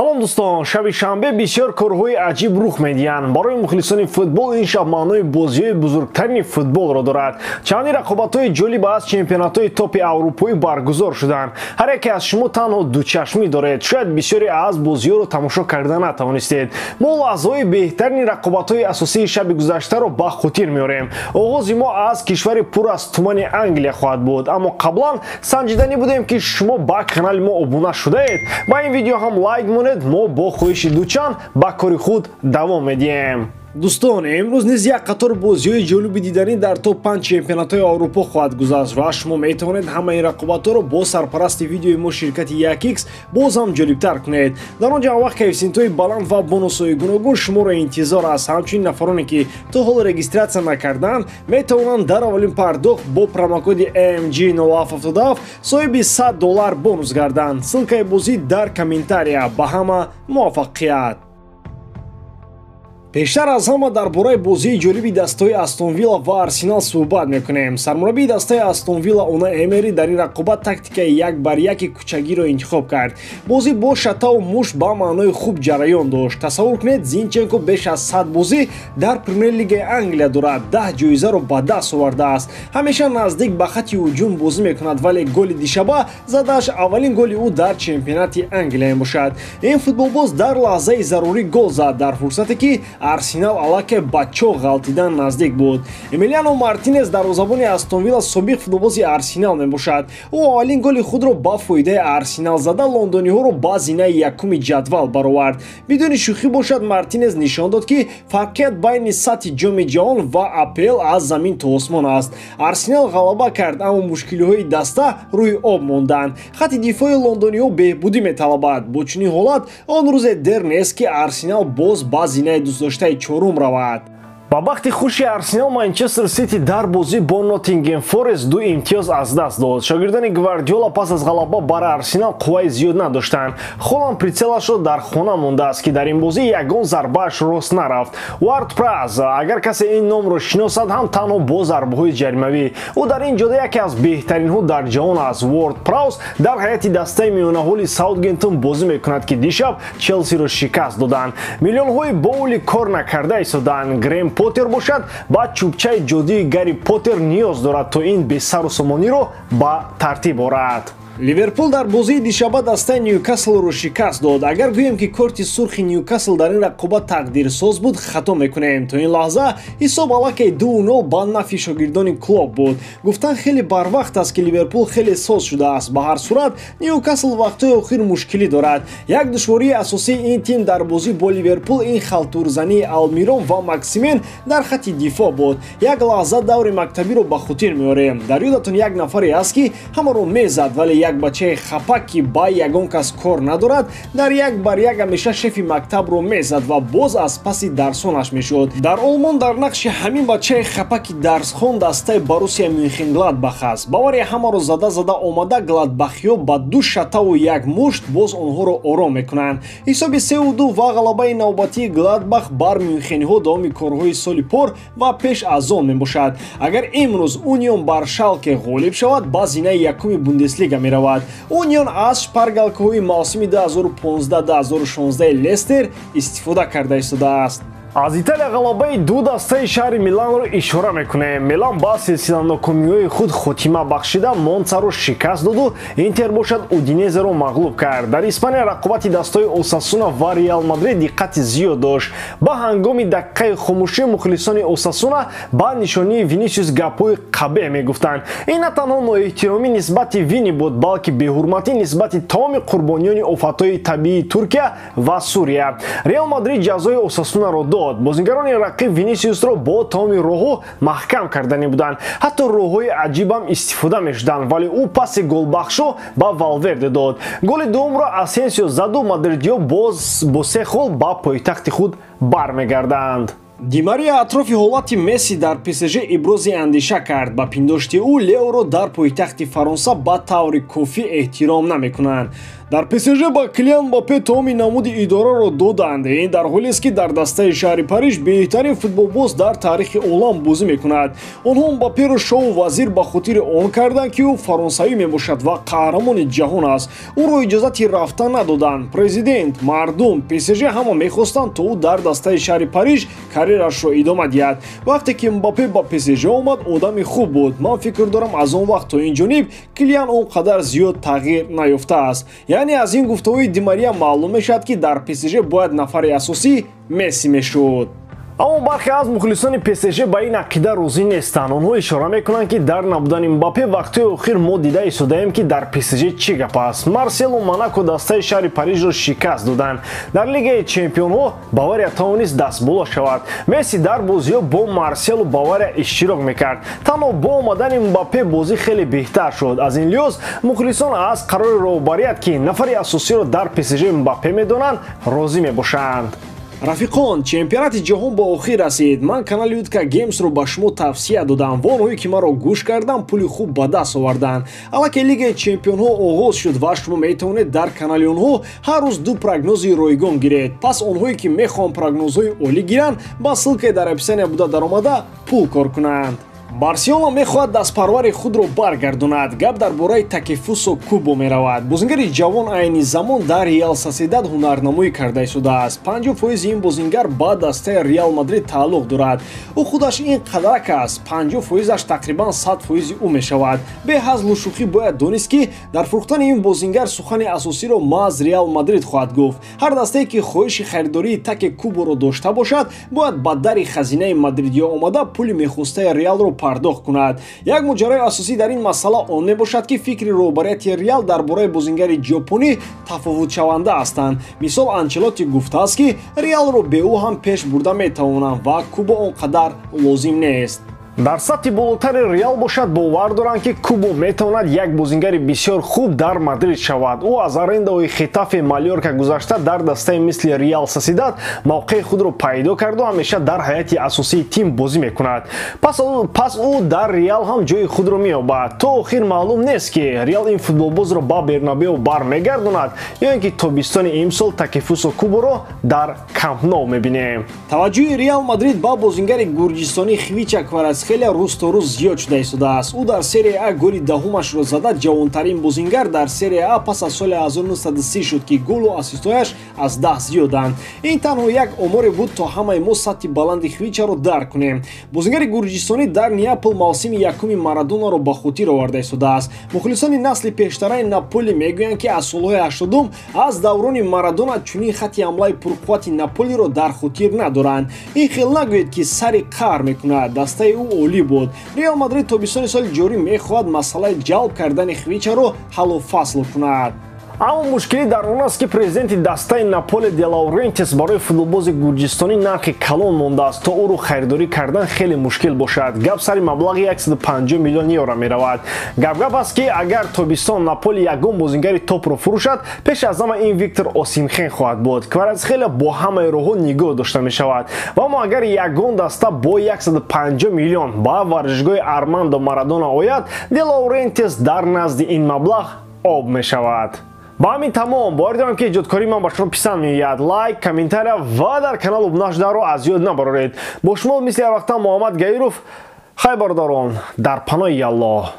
Салом дӯстон, шаби шанбе бисёр корҳои аҷиб рух медиҳанд. Барои мухлисони футбол ин шаб маънои бозиҳои бузургтарини футболро дорад. Чанди рақобатҳои ҷолиб аз чемпионатҳои топи аврупоӣ баргузор шуданд. Ҳар яке аз шумо танҳо дучашмӣ доред. Шояд бисёре аз бозиҳоро тамошо карда натавонистед. Мо лаҳзаҳои беҳтарини рақобатҳои асосии шаби гузаштаро ба хотир меорем. Оғози мо аз кишвари пур аз тумани Англия хоҳад буд. Аммо қаблан санҷиданӣ будем, ки шумо ба канали мо обуна шудаед. Ба ин видео ҳам лайк монед, мо бо хоҳиши дучанд ба кори худ давом медиҳем. Дӯстон, имрӯз низ як қатор бозиҳои ҷолиби диданӣ дар топ 5 чемпионатҳои Аврупо хоҳад гузашт ва шумо метавонед ҳамаи ин рақобатҳоро бо сарпарасти видеои мо ширкати 1x боз ҳам ҷолибтар кунед. Дар он ҷо вақт коэффисиентҳои баланд ва бонусҳои гуногун шуморо интизор аст. Ҳамчунин нафароне ки то ҳол регистратсия накарданд, метавонанд дар аввалин пардохт бо промокоди MG0777 соҳиби $100 бонус гарданд. Ссылкаи бозӣ дар комментария. Ба ҳама муваффақият! Пештар аз ҳама дар бораи бозии ҷолиби дастаҳои Астон Вилла ва Арсенал суҳбат мекунем. Сармураббии дастаи Астон Вилла Уна Эмери дар ин рақобат тактикаи як бар яки кӯчагиро интихоб кард. Бозӣ бо шатаву мушт ба маънои хуб ҷараён дошт. Тасаввур кунед, Зинченко беш аз 100 бозӣ дар Премер-лигаи Англия дорад, 10 ҷоизаро ба даст овардааст. Ҳамеша наздик ба хатти ҳуҷум бозӣ мекунад, вале голи дишаба задааш аввалин голи ӯ дар чемпионати Англия мебошад. Ин футболбоз дар лаҳзаи зарурӣ гол зад, дар фурсате ки Арсенал аллакай ба чоҳ ғалтидан наздик буд. Эмилиано Мартинес, дарвозабони Астон Вилла, собиқ футболбози Арсенал мебошад. Ӯ аввалин голи худро ба фоидаи Арсенал зада, лондониҳоро ба зинаи якуми ҷадвал баровард. Бидуни шӯхӣ бошад, Мартинес нишон дод, ки фарқият байни сатҳи Ҷоми ҷаҳон ва АПЛ аз замин то осмон аст. Арсенал ғалаба кард, аммо мушкилиҳои даста рӯи об монданд. Хатти дифои лондониҳо беҳбудӣ металабад. Бо чунин ҳолат он рӯзе дер нест, ки Арсенал боз ба зинаи дӯстдоштаи чорум равад. Ба бахти хуши Арсенал, Манчестер Сити дар бозӣ бо Ноттингем Форест 2 имтиёз аз даст дод. Шогирдони Гвардиола пас аз ғалаба бар Арсенал қувваи зиёд надоштанд. Холанд притселашро дар хона мондааст, ки дар ин бозӣ ягон зарбааш рост нарафт. Уард Праз, агар касе ин номро шиносад, ҳам танҳо бо зарбаҳои ҷаримавӣ. Ӯ дар ин ҷода яке аз беҳтаринҳо дар ҷаҳон аст. Уорд Праус дар ҳайати дастаи миёнаҳоли Саутгемптон бозӣ мекунад, ки дишаб Челсиро шикаст доданд. Миллионҳои боули кор накарда истоданд. Грем Поттер бошад ба чӯбчаи ҷодии Гарри Поттер ниёз дорад, то ин бесару сомониро ба тартиб орад. Ливерпул дар бозии дишаба дастаи Ньюкаслро шикаст дод. Агар гӯем, ки корти сурхи Ньюкасл дар ин рақобат тақдирсоз буд, хато мекунем. То ин лаҳза ҳисоб аллакай 2-0 ба нафъи шогирдони Клоп буд. Гуфтан хеле барвақт аст, ки Ливерпул хеле соз шудааст. Ба ҳар сурат Ньюкасл вақтҳои охир мушкилӣ дорад. Як душвории асосии ин тим дар бозӣ бо Ливерпул ин халтурзании Алмирон ва Максимен дар хатти дифоъ буд. Як лаҳза даври мактабиро ба хотир меорем. Дар ёдатон як нафаре аст, ки ҳамаро мезад, вале як бачаи хапак, ки ба ягон кас кор надорад, дар як бар як ҳамеша шефи мактабро мезад ва боз аз паси дарсонаш мешуд. Дар Олмон дар нақши ҳамин бачаи хапаки дарсхон дастаи Боруссия Мюнхенгладбах аст. Бавария ҳамаро зада-зада омада, гладбахиҳо ба 2 шатаву як мушт боз онҳоро ором мекунанд. Ҳисоби 3-2 ва ғалабаи навбатии Гладбах бар мюнхениҳо давоми корҳои соли пор ва пеш аз он мебошад. Агар имрӯз Унион бар Шалке ғолиб шавад, ба зинаи якуми Бундеслига меравад. Унион аз шпаргалкаҳои мавсими 2015-2016 Лестер истифода карда истодааст. Аз Италия ғалабаи ду дастаи шаҳри Миланро ишора мекунем. Милан ба силсиланокомиҳои худ хотима бахшида, Монцаро шикаст доду, Интер бошад Удинезеро мағлуб кард. Дар Испания рақобати дастаҳои Осасуна ва Реал Мадрид диққати зиёд дошт. Ба ҳангоми дақиқаи хомӯшӣ мухлисони Осасуна ба нишонии Винисиус гапҳои қабеҳ мегуфтанд. Ин на танҳо ноэҳтиромӣ нисбати Вини буд, балки беҳурматӣ нисбати тамоми қурбониёни офатҳои табиии Туркия ва Сурия. Реал Мадрид ҷазои Осасунаро дод. Бозигарони рақиб Винисиусро бо тамоми роҳҳо маҳкам кардани буданд. Ҳатто роҳҳои аҷибам истифода мешуданд, вале ӯ паси голбахшо ба Валверде дод. Голи дуюмро Асенсио заду, мадридиҳо боз бо 3 хол ба пойтахти худ бармегарданд. Ди Мария атрофи ҳолати Месси дар ПСЖ ибрози андеша кард. Ба пиндошти ӯ, Леоро дар пойтахти Фаронса ба таври кофӣ эҳтиром намекунанд. Дар ПСЖ ба Килиан Мбаппе тамоми намуди идораро доданд. Ин дар ҳолест, ки дар дастаи шаҳри Париж беҳтарин футболбоз дар таърихи олам бозӣ мекунад. Онҳо Мбапперо шоҳу вазир ба хотири он карданд, ки ӯ фаронсавӣ мебошад ва қаҳрамони ҷаҳон аст. Ӯро иҷозати рафтан надоданд. Президент, мардум, ПСЖ ҳама мехостанд, то ӯ дар дастаи шаҳри Париж карьерашро идома диҳад. Вақте ки Мбаппе ба ПСЖ омад, одами хуб буд. Ман фикр дорам, аз он вақт то ин ҷониб Килиан он қадар зиёд тағйир наёфтааст. Яъне аз ин гуфтаҳои Ди Мария маълум мешавад, ки дар ПСЖ бояд нафари асосӣ Месси мешуд. Аммо бархе аз мухлисони ПСЖ ба ин ақида розӣ нестанд. Онҳо ишора мекунанд, ки дар набудани Мбаппе вақтҳои охир мо дида истодаем, ки дар ПСЖ чӣ гап аст. Марселу Монако дастаи шаҳри Парижро шикаст доданд. Дар Лигаи чемпионҳо Бавария тавонист дастболо шавад. Месси дар бозиҳо бо Марселу Бавария иштирок мекард. Танҳо бо омадани Мбаппе бозӣ хеле беҳтар шуд. Аз ин лиҳоз мухлисон аз қарори роҳбарият, ки нафари асосиро дар ПСЖ Мбаппе медонанд, розӣ мебошанд. Рафиқон, чемпионати ҷаҳон ба охир расид. Ман канали Утка Геймсро ба шумо тавсия додам ва онҳое, ки маро гӯш карданд, пули хуб ба даст оварданд. Аллакай Лигаи чемпионҳо оғоз шуд ва шумо метавонед дар канали онҳо ҳар рӯз ду прогнози ройгон гиред. Пас онҳое, ки мехоҳанд прогнозҳои олӣ гиранд, ба ссылкаи дар описания буда даромада пул кор кунанд. Барселона мехоҳад дастпарвари худро баргардонад. Гап дар бораи Такефусо Кубо меравад. Бозингари ҷавон айни замон дар Реал Сосьедад ҳунарнамоӣ карда истодааст. 50% ин бозингар ба дастаи Реал Мадрид тааллуқ дорад. Ӯ худаш ин қадарак аст. 50%-аш тақрибан 100% ӯ мешавад. Бе ҳазлу шӯхӣ бояд донист, ки дар фурӯхтани ин бозингар сухани асосиро маҳз Реал Мадрид хоҳад гуфт. Ҳар дастае, ки хоҳиши харидории Таке Куборо дошта бошад, бояд ба дари хазинаи мадридиё омада пули мехостаи Реалро пардохт кунад. Як моҷарои асосӣ дар ин масъала он мебошад, ки фикри роҳбарияти Реал дар бораи бозингари ҷопонӣ тафовутшаванда ҳастанд. Мисол, Анчелотти гуфтааст, ки Реалро бе ӯ ҳам пеш бурда метавонанд ва Кубо он қадар лозим нест. Дар сатҳи болотари Реал бошад, бовар доранд, ки Кубо метавонад як бозингари бисёр хуб дар Мадрид шавад. Ӯ аз арендаҳои Хетафе, Малёрка гузашта дар дастаи мисли Реал Сосьедад мавқеи худро пайдо карду ҳамеша дар ҳайати асосии тим бозӣ мекунад. Пас ӯ дар Реал ҳам ҷои худро меёбад. То охир маълум нест, ки Реал ин футболбозро ба Бернабео бармегардонад ё ин ки тобистони имсол Такефусо Куборо дар Камп Ноу мебинем. Таваҷҷӯҳи Реал Мадрид ба бозингари гурҷистонӣ Хвича Кварацхелия рӯз то рӯз зиёд шуда истодааст. Ӯ дар Серия А голи даҳумашро зада, ҷавонтарин бозингар дар Серия А пас аз соли 1930 шуд, ки голу ассистояш аз 10 зиёданд. Ин танҳо як оморе буд, то ҳамаи мо сатҳи баланди Хвичаро дарк кунем. Бозингари гурҷистонӣ дар Неапол мавсими якуми Марадонаро ба хотир оварда истодааст. Мухлисони насли пештараи Наполи мегӯянд, ки аз солҳои 80 аз даврони Марадона чунин хатти ҳамлаи пурқуввати Наполиро дар хотир надоранд. Ин хел нагӯед, ки сари қаҳр мекунад. Дастаи ӯ олӣ буд. Реал Мадрид тобистони соли ҷорӣ мехоҳад масъалаи ҷалб кардани Хвичаро ҳаллу фасл кунад. Аммо мушкилӣ дар он аст, ки президенти дастаи Наполи Де Лаурентис барои футболбози гурҷистонӣ нархи калон мондааст, то ӯро харидорӣ кардан хеле мушкил бошад. Гап сари маблағи 150 миллион евро меравад. Гапгап аст, ки агар тобистон Наполи ягон бозингари топро фурӯшад, пеш аз ҳама ин Виктор Осимхен хоҳад буд. Кварацхелия бо ҳамаи роҳҳо нигоҳ дошта мешавад. Ва аммо агар ягон даста бо 150 миллион ба варзишгоҳи Армандо Марадона ояд, Де Лаурентис дар назди ин маблағ об мешавад. Ба ҳамин тамом. Бовар дорам, ки эҷодкории ман ба шумо писанд меояд. Лайк, комментария ва дар канал обуна шуданро аз ёд набароред. Бо шумо мисли ҳар вақта Муҳаммад Гаиров. Хайр, бародарон, дар паноҳи Аллоҳ.